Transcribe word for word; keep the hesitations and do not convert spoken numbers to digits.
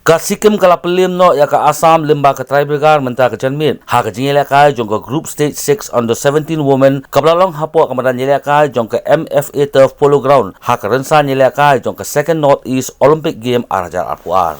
Ka Sikkim ka la pynliem noh ïa ka Assam lyngba ka tiebreaker mynta ka janmiet ha ka jingïalehkai jong ka Group Stage six Under seventeen Women kaba la long hapoh ka madan ïalehkai jong ka M F A Turf Polo Ground ha ka rynsan ïalehkai jong ka Second North East Olympic Game ar hajar arphew ar.